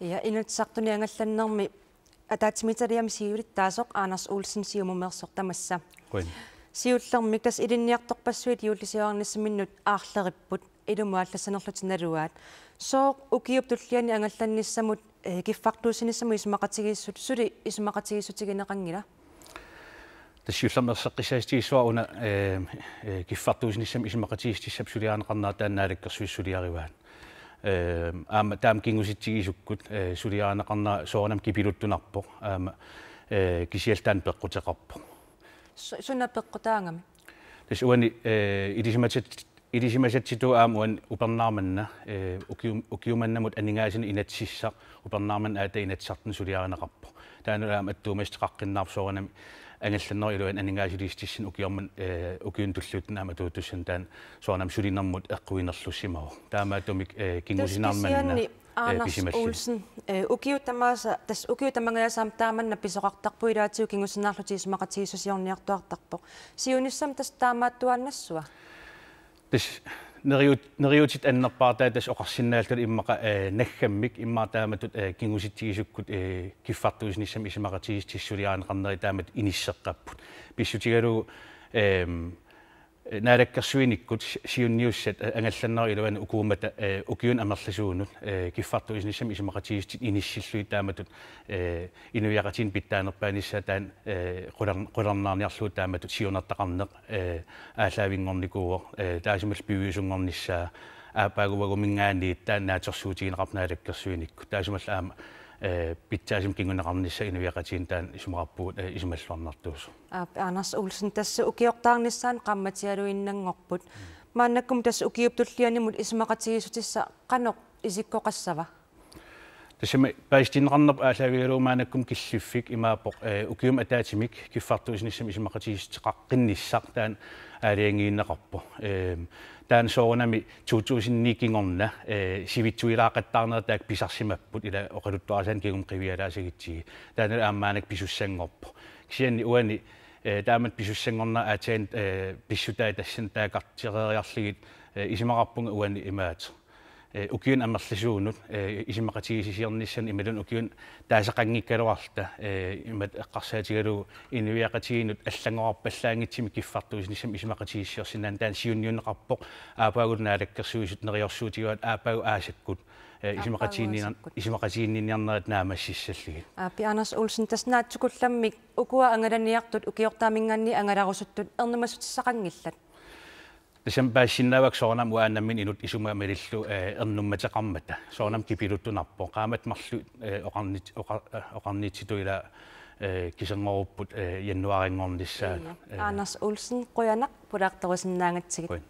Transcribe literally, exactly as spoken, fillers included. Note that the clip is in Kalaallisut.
Ja, Inatsisartuni angallannermi ataatsimiititaliami siulittaasoq Anders Olsen Siumumeersoq tamassa. Qujan. Siullermik tassa ilinniartorpassuit juullisiorarnissaminnut aarleripput, ilumut aallassanerlutik naluaat. Sooq ukiup tulliani angallannissamut, eh, kiffartuussinissamut isumaqatigiissut-, suli isumaqatigiissutigineqanngila? Tassa siullermik erseqqissaatigissuara una, eh, eh, kiffartuussinissamut isumaqatigiissutissap suliarineqarnera taanna Naalakkersuisut suliarivaat. Eh, aamma taama kingusitsigisukkut, eh, suliarineqarnera soorunami kipiluttunarpoq. Aamma, eh, kisianni taanna peqquteqarpoq. Su-, suna peqqutaagami? Tassa uani, eh, ilisimatit-, ilisimasatsitut aamma uani upernaaq manna, eh, ukium-, ukiumannamut aningaasanut inatsisissaq upernaaq manna aatsaat Inatsisartuni suliarineqarpoq. Taanna aamma attuumassuteqaqqinnaarpoq soorunami angallannerup iluani aningaasaliissutissanik ukiormanna, eh, ukiuni tulliuttuni aamma atuutussanik taanna soorunami sulinermut eqquinerlussimavoq. Taamaattumik, eh, kingusinaarmanna, Kisianni eh, Anders pisimallugu. Olsen, eh, ukiut tamaasa, tassa ukiut tamangajasaat taamanna pisoqartarpoq ilaatigut kingusinaarlutik isumaqatigiissusiorniartuartarpoq. Siunissami tassa taamaattuaannassuua? Tassa neriut-, neriuutitit annerpaartaat tassa oqarsinnaalluta immaqa, eh, naggammik immaqa taamatut, eh, kingusitsigisukkut, eh, kiffartuussinissamut isumaqatigiissutissat suliarineqarneri taamatut inisseqqapput. Pissutigalugu, ehm, Naalakkersuinikkut si-, siunniussat, eh, angallannerup iluani ukuummata, eh, ukiuni amerlasuunut, eh, kiffartuussinissamut isumaqatigiissutit inissillugit taamatut, eh, inuiaqatigiinni pitsaanerpaanissaa taanna, eh, qular-, qularnaarniarlugu taamatut siunertaqarneq, eh, aallaavinngornikuuvoq, eh, taassumalu piviusunngornissaa, aappaagu uaguminngaanniit taanna naatsorsuutigineqarpoq Naalakkersuinikkut. Taassumalu aamma, eh, pitsaasumik kinguneqarnissaa inuiaqatigiinni taanna isumaqarpugut, eh, isumalluarnartuusoq. Aap, Anders Olsen, tassa ukiortaarnissaanut qaammatialuinnanngorput. Maannakkut tassa ukiup tullianimut isumaqatigiissutissaq qanoq isikkoqassava? Tassami paasitinneqarnerput aallaavigalugu maannakkut killiffik imaappoq, eh, ukiumut ataatsimik kiffartuussinissamut isumaqatigiissuteqaqqinnissaq taanna aalajangiineqarpoq. Ehm, taanna soorunami to tusind ni kingorna, eh, sivitsuilaaqattaarnerat taakku pisarsimapput ila oqaluttuarisaanik kingumut qivialaassagutsigit. Taanna aamma maannakkut pisussanngorpoq. Kisianni uani, eh, taamatut pisussanngornera aatsaat, eh, pissutaat tassani taakkartereeriarlugit, eh, isumaqarpunga uani imaattoq. Eh, ukiuni amerlasuunut, eh, isumaqatigiissutissiornissamut imaluunniit ukiuni taasaqanngikkaluarluta, eh, imatut eqqarsaatigalugu inuiaqatigiinnut allanngorarpallaanngitsumik kiffartuussinissamut isumaqatigiissusiorsinnaaneq taanna siunniunneqarpoq, aappaagu Naalakkersuisut neriorsuutigaat aappaagu aasakkut, eh, Aappaagu isumaqatigiinniar-, aasakkut. isumaqatigiinniarnerit naammassissallugit. Aap, Anders Olsen, tassa naatsukullammik ukua angalaniartut ukiortaaminngaanniit angalarusuttut ernumassutissaqanngillat? Tassami paasisinnaavakka soorunami uanga nammineq inuttut isummat malillugu, eh, ernummateqarmata. Soorunami kipiluttunarpoq. Qaammatit marluk, eh, oqarnit-, oqa-, eh, oqarnitsitut ila, eh, kiserngorupput, eh, januaarinngornissaanut. Ija. Eh. Anders Olsen, qujanaq pulaartorusinnaagatsigit. Qujan.